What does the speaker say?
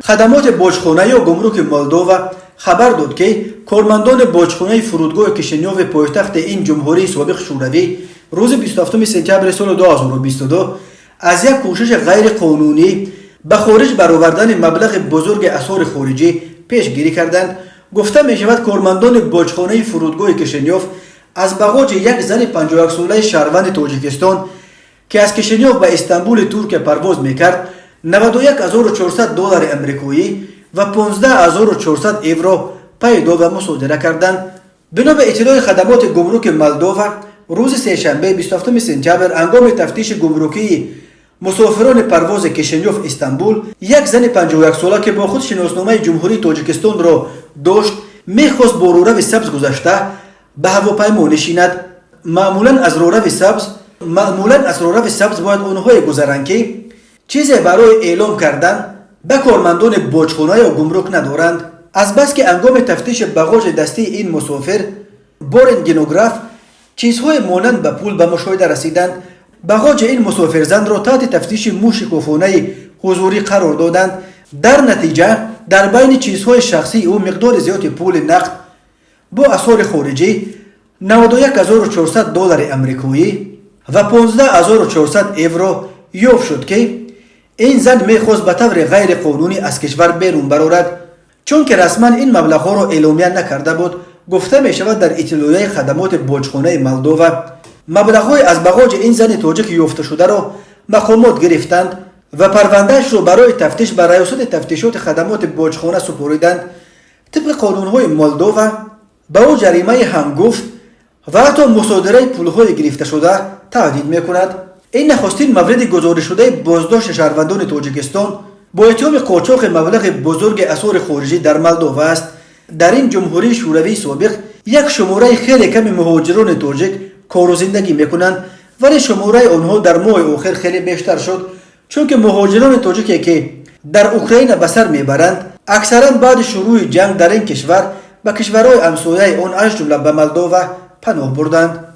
Хадамоти боҷхона ё гумруки Молдова хабар дод, ки кормандони боҷхонаи фурудгоҳи Кишинёви пойтахти ин ҷумҳурии собиқ шӯравӣ рӯзи 27 сентябри соли 2022 аз як кӯшиши ғайриқонунӣ ба хориҷ баровардани маблағи бузурги асъори хориҷӣ пешгирӣ карданд. Гуфта мешавад, кормандони боҷхонаи фурудгоҳи Кишинёв аз бағоҷи як зани 51-солаи шаҳрванди Тоҷикистон, ки аз Кишинёв ба Истанбули Туркия парвоз мекард, 91 400 доллари амрикоӣ ва 15 400 евро пайдо ва мусодира карданд. Бино ба иттилои хадамоти гумруки Молдова, рӯзи сешанбе, 27 сентябр, ҳангоми тафтиши гумрукии мусофирони парвози Кишинёв Истанбул як зани 51-сола, ки бо худ шиносномаи Ҷумҳурии Тоҷикистонро дошт, мехост бо рорави сабз гузашта ба ҳавопаймо нишинад. Маъмулан аз рорави сабз бояд онҳое гузаранд, ки чизе барои эълом кардан ба кормандони боҷхона ё гумрук надоранд. Азбаски ҳангоми тафтиши бағоҷи дастии ин мусофир бо рентгенограф чизҳое монанд ба пул ба мушоҳида расиданд, бағоҷи ин мусофирзанро таҳти тафтиши мушикофонаи ҳузурӣ қарор доданд. Дар натиҷа дар байни чизҳои шахсии ӯ миқдори зиёди пули нақд бо асъори хориҷӣ, 91 400 доллари амрикоӣ ва 15 400 евро ёфт шуд, ки ин зан мехост ба таври ғайриқонунӣ аз кишвар берун барорад, чунки расман ин маблағҳоро эъломия накарда буд, гуфта мешавад дар иттилоияи хадамоти боҷхонаи Молдова. Маблағҳои аз бағоҷи ин зани тоҷик ёфташударо мақомот гирифтанд ва парвандаашро барои тафтиш ба Раёсати тафтишоти хадамоти боҷхона супориданд. Тибқи қонунҳои Молдова ба ӯ ҷаримаи ҳангуфт ва ҳатто мусодираи пулҳои гирифташуда таҳдид мекунад. Ин нахустин мавриди гузоришшудаи боздошти шаҳрвандони Тоҷикистон бо иттиҳоми қочоқи маблағи бузурги асъори хориҷӣ дар Молдова аст. Дар ин ҷумҳурии шӯравии собиқ як шумораи хеле ками муҳоҷирони тоҷик кору зиндагӣ мекунанд, вале шумораи онҳо дар моҳи охир хеле бештар шуд, чунки муҳоҷирони тоҷике, ки дар Украина ба сар мебаранд, аксаран баъди шурӯъи ҷанг дар ин кишвар ба кишварҳои ҳамсояи он, аз ҷумла ба Молдова, паноҳ бурданд.